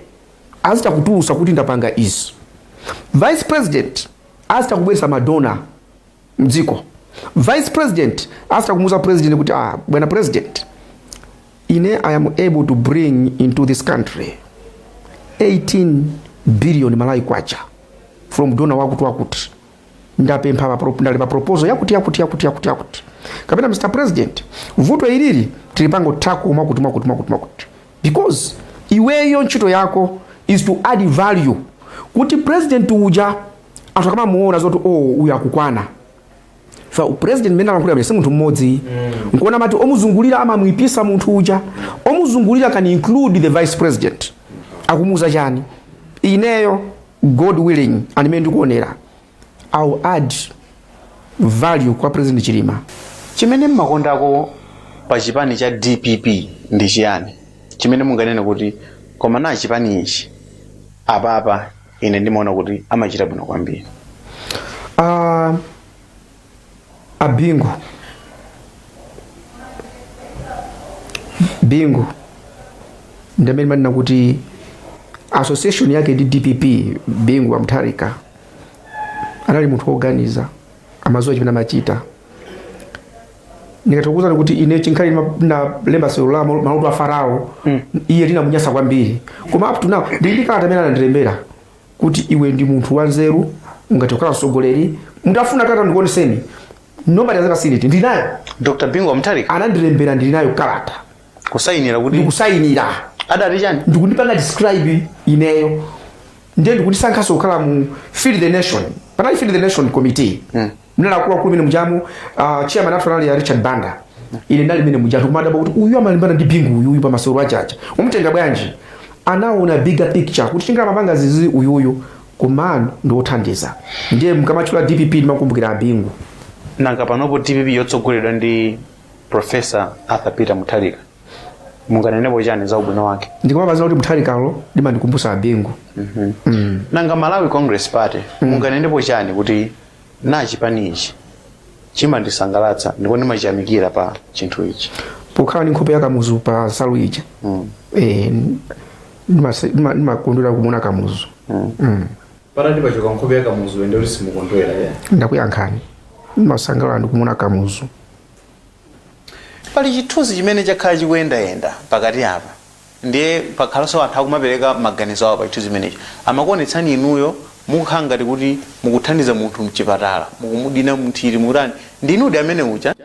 azitakutulusa kuti ndapanga izi. Vice president azitakubweretsa madonor mdziko. Vice president azitakumuuza president kuti, "Ah, bwana president, ine I am able to bring into this country 18 billion Malawi kwacha from donor wakuti wakuti. Ndapempha ndalemba proposal yakuti yakuti yakuti yakuti yakuti," kapena, "Mr President, vuto ilili tilipango tackle mwakuti mwakuti mwakuti mwakuti," because iweyo ntchito yako is to add value kuti president uja anthu akamamuona zoti, "Oh, uyu akukwana." Fa president mmene alankhulira si munthu mmodzi. Nkuona mati omuzungulira amamwipisa munthu uja. Omuzungulira can include the vice president. Akumuuza chani? Ineyo, God willing, andimene ndikuonera, I'll add value kwa President Chilima.
Chimene mmakondako pa chipani cha DPP ndi chiyani, chimene munganene kuti, "Koma na chipani ichi apapa ine ndimaona kuti amachita bwino kwambiri"?
Abingu, Bingu ndamene manena kuti association yake ndi DPP. Bingu wa Mutharika anali munthu woganiza, amadziwa chimene amachita. Ndikathokozani kuti ine chinkhali nalemba sero la maloto a Farao. Iye linamunyasa kwambiri, koma up to now ndili ndi kalata amene anandilembera kuti, "Iwe ndi munthu wanzeru, ungathe kukhala mtsogoleri." Mutafuna kalata ndikuoneseni, nobody has ever seen it. Ndili nayo.
Dr Bingu wa Mutharika?
Anandilembera, ndili nayo kalata.
Kusayinira kuti?
Ndikusayinira.
Adati chani?
Ndikundipanga describe ineyo, ndiye ndikundisankhanso kukhala mu Feed the Nation. Panali Feed the Nation committee. Mnali akuluakulu mene mujamu. Chairman athu anali ya Richard Banda. Ine ndali mene mujatu kumadabwa kuti uyu amalimbana ndi Bingu uyuyu pa masewero ajaja umutenga bwanji? Anaona bigger picture kuti chingala mapanga zizi uyuyu, komano ndi wothandiza. Ndiye mkamatchula DPP ndimakumbukira Abingu.
Nanga panopo DPP yotsogoleredwa ndi Professor Arthur Peter Mutharika, munganenepo chani za ubwino wake?
Ndikamapazira kuti Mutharikalo limandikumbusa Abingu.
Nanga Malawi Congress Party, munganenepo chani kuti na chipani ichi chimandisangalatsa ndipo ndimachiyamikira pa chinthu ichi?
Pokhala ndi nkhope ya Kamuzu pa nsalu ija. Ndimakondwera kumuona Kamuzu.
Patati pachoka nkhope ya Kamuzu ende kuti simukondwera ya?
Ndakuyankhani, ndimasangalala ndikumuona Kamuzu.
Pali chithunzi chimene chakhala chikuyendayenda pakati apa, ndiye pakhalanso anthu akumapereka maganizo awo pa chithunzi chimenechi. Amakuonetsani inuyo mukukhala ngati kuti mukuthandiza munthu mchipatala, mukumudina munthiri, mukutani. Ndinudi amene uja?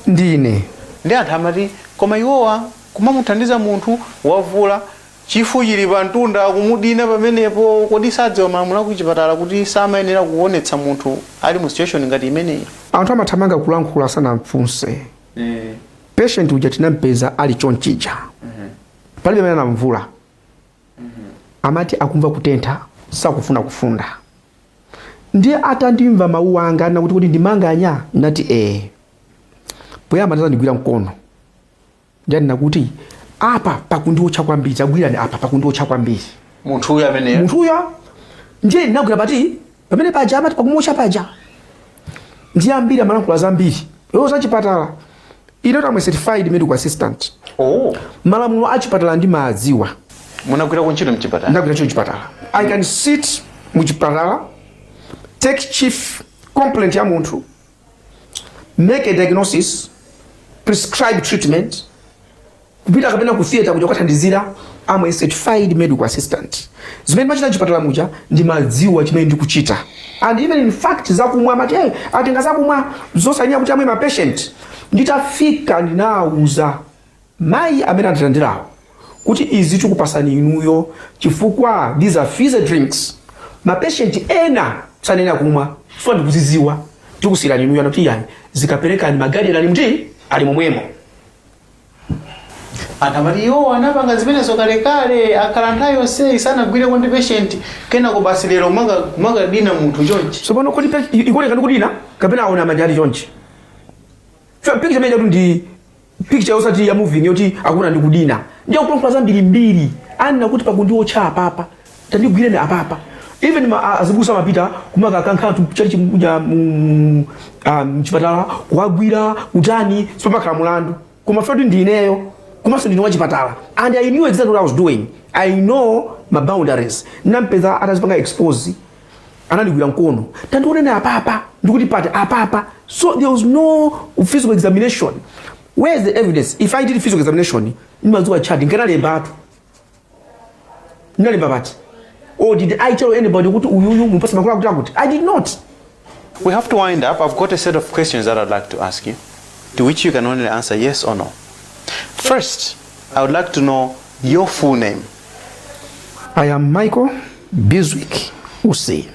Ndine.
Ndi anthu amati, koma iwowa kumamuthandiza munthu wavula, chifu chili pa mtunda, kumudina pamenepo, kodi sadziwa malamulo akuchipatala kuti samayenera kuonetsa munthu ali mu situation ngati imeneyi?
Anthu amathamanga kulankhula sanamfunse. Patient uja tinampeza ali chonchija, palibe amene anamvula. Amati akumva kutentha, sakufuna kufunda. Ndiye atandimva mawu anga ana kuti ndimanganya, ndati ee. Poyamba ndazandigwira mkono, ndianena kuti, "Apa pakundiotcha kwambiri, tagwirani apa, pakundiotcha kwambiri."
Munthu uyu ameneyo?
Munthu uyo. Ndiye ndinagwira pati pamene paja amati pakumotcha paja. Ndiye ambiri amalankhula zambiri iwo zachipatala. Ine am a certified medical assistant. Malamulo achipatala ndimadziwa.
Munagwira ntchito mchipatala?
Ndagwira ntchito mchipatala. I can sit muchipatala, take chief complaint ya munthu, make a diagnosis, prescribe treatment, kupita kapena ku theatre kuja kukathandizira. I'm a certified medical assistant. Zimene ndimachita mchipatala muja ndimadziwa chimene ndikuchita. And even in fact zakumwa, amati, "Hey, atenga zakumwa zosayenera kuti amwe ma patient." Nditafika ndinawuza mayi amene andilandirawo kuti, "Izi tikupasani inuyo chifukwa these are fizzy drinks, mapatient ena sanena kumwa, chifukwa ndikuziziwa, tikusiyirani inuyo." Anati, "Yani zikaperekani, maguardian ali mti ali momwemo."
Anthu amati iwo anapanga zimenezo kalekale, akhala nthawi yonseyi sanagwire ndi patient, kenako basi lero kumakadina munthu chonchi.
Tsopano kodi ikuoneka ndi kudina kapena aona manja ali chonchi? Picture imene chatu ndi picture yosati ya moving yoti akuona ndi kudina. Ndiye kulankhula zambirimbiri anena kuti pakundiotcha apapa, tandigwireni apapa. Even azibusa amapita kumakakankha anthu chali chimuja mchipatala kuwagwira kutani, sipamakhala mulandu. Koma feti ndi ineyo komanso ndine wachipatala and I knew exactly what I was doing. I know my boundaries. Nampeza atazipanga expose, anandigwira mkono, tandionene apapa, ndikuti pati apapa. So there was no physical examination. Where is the evidence? If I did physical examination, ndimadziwa chati nkanalembatu, ndinalemba pati? Or did I tell anybody kuti uyuyu mupase makulu akuti akuti? I did not.
We have to wind up. I've got a set of questions that I'd like to ask you, to which you can only answer yes or no. First, I would like to know your full name.
I am Michael Bizwick Usi.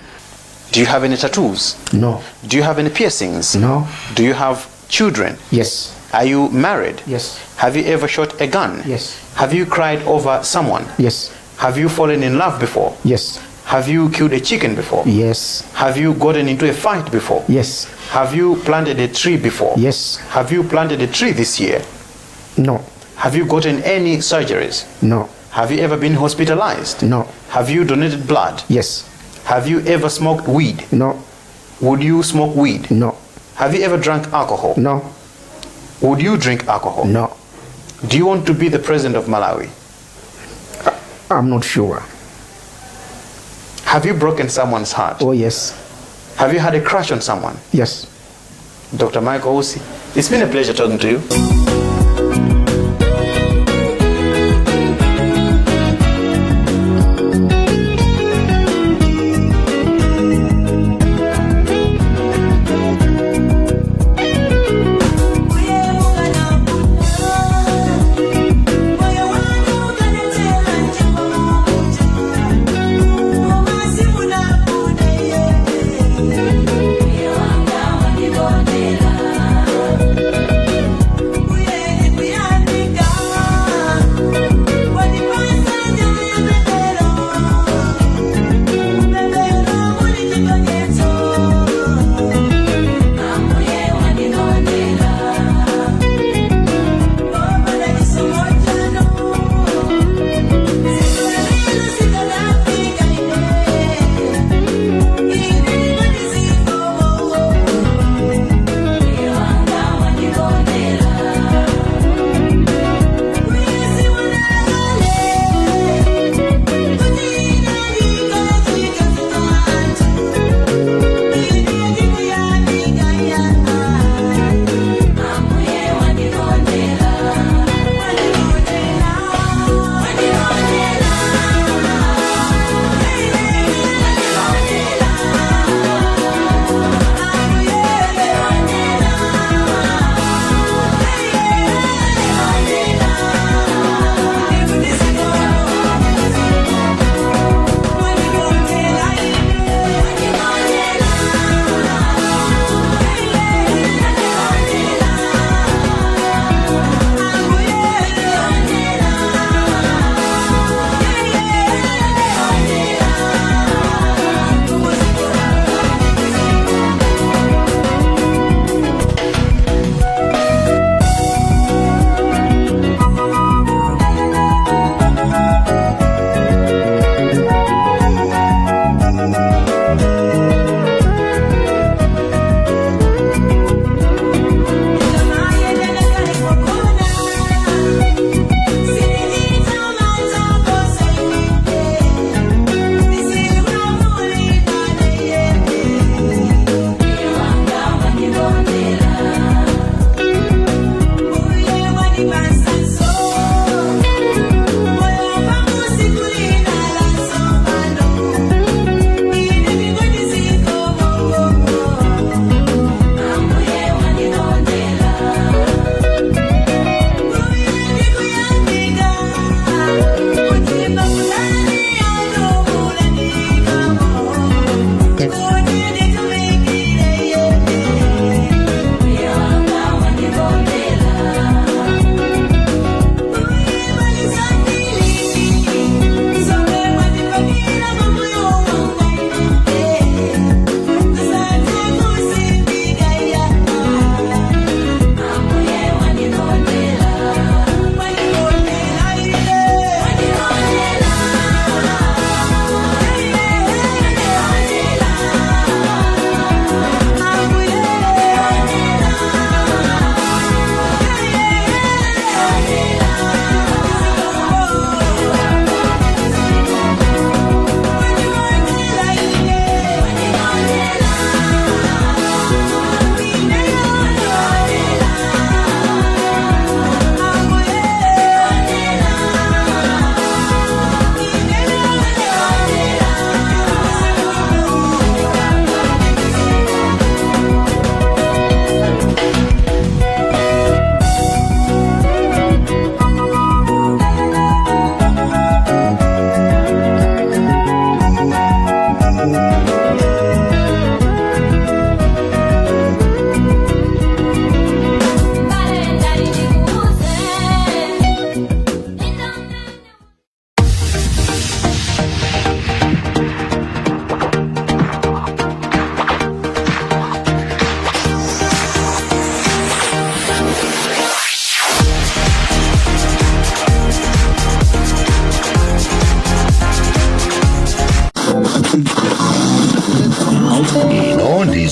Do you have any tattoos?
No.
Do you have any piercings?
No.
Do you have children?
Yes.
Are you married?
Yes.
Have you ever shot a gun?
Yes.
Have you cried over someone?
Yes.
Have you fallen in love before?
Yes.
Have you killed a chicken before?
Yes.
Have you gotten into a fight before?
Yes.
Have you planted a tree before?
Yes.
Have you planted a tree this year?
No.
Have you gotten any surgeries?
No.
Have you ever been hospitalized?
No.
Have you donated blood?
Yes.
Have you ever smoked weed?
No.
Would you smoke weed?
No.
Have you ever drunk alcohol?
No.
Would you drink alcohol?
No.
Do you want to be the president of Malawi?
I'm not sure.
Have you broken someone's heart?
Oh yes.
Have you had a crush on someone?
Yes.
Dr. Michael Usi, it's been a pleasure talking to you.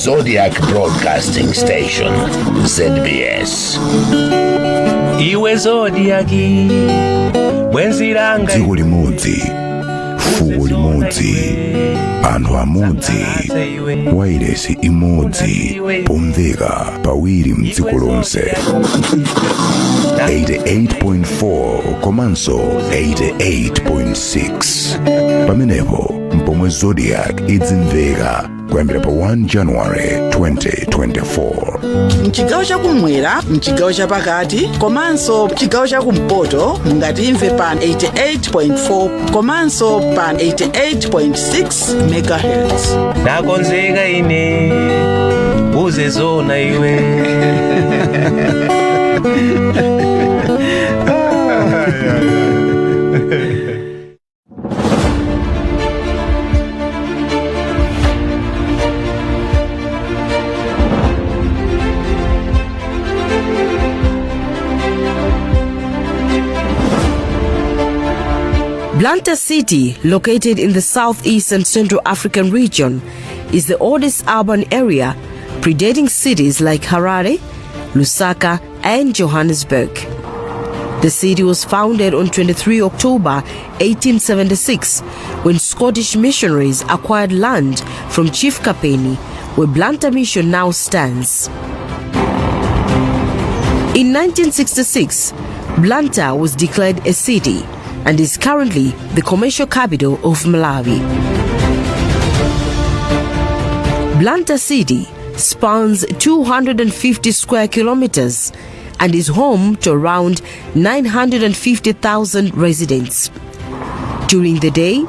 Zodiak Broadcasting Station, ZBS.
Iwe Zodiak, bwenzi langa.
Dziko limodzi, fuko limodzi, anthu amodzi, wailesi imodzi, pomveka pawiri mdziko lonse, 88.4 komanso 88.6. Pamenepo mpomwe Zodiak idzimveka kuyambira pa 1 January 2024.
Mchigawo chakumwera, mchigawo chapakati komanso chigawo chakumpoto mungatimve pa 88.4 komanso pa 88.6 megahertz.
Nakonzeka ine, uze zona iwe.
Blantyre City, located in the southeast and central African region, is the oldest urban area, predating cities like Harare, Lusaka, and Johannesburg. The city was founded on 23 October 1876 when Scottish missionaries acquired land from Chief Kapeni, where Blantyre Mission now stands. In 1966, Blantyre was declared a city and is currently the commercial capital of Malawi. Blantyre City spans 250 square kilometers and is home to around 950,000 residents. During the day,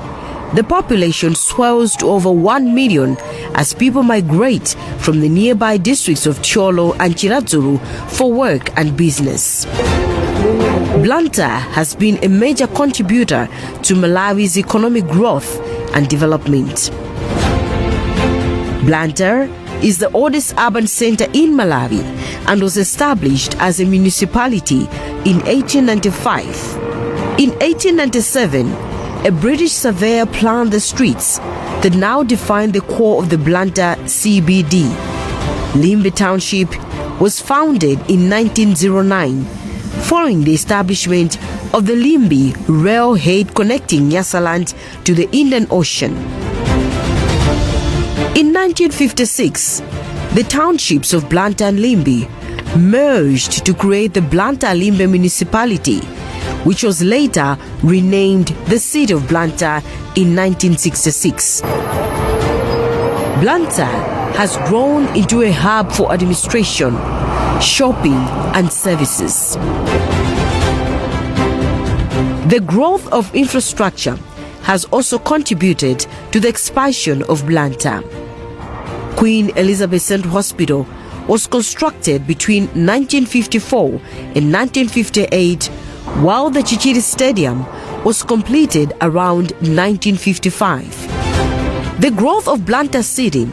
the population swells to over 1 million as people migrate from the nearby districts of Thyolo and Chiradzulu for work and business. Blantyre has been a major contributor to Malawi's economic growth and development. Blantyre is the oldest urban center in Malawi and was established as a municipality in 1895. In 1897, a British surveyor planned the streets that now define the core of the Blantyre CBD. Limbe Township was founded in 1909 following the establishment of the Limbe Railhead connecting Nyasaland to the Indian Ocean. In 1956, the townships of Blantyre and Limbe merged to create the Blantyre Limbe Municipality, which was later renamed the City of Blantyre in 1966. Blantyre has grown into a hub for administration, shopping, and services. The growth of infrastructure has also contributed to the expansion of Blantyre. Queen Elizabeth Central Hospital was constructed between 1954 and 1958, while the Chichiri Stadium was completed around 1955. The growth of Blantyre City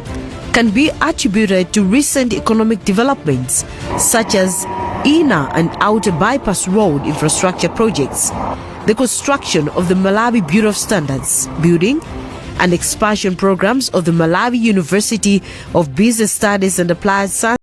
can be attributed to recent economic developments such as inner and outer bypass road infrastructure projects, the construction of the Malawi Bureau of Standards building, and expansion programs of the Malawi University of Business Studies and Applied Sciences.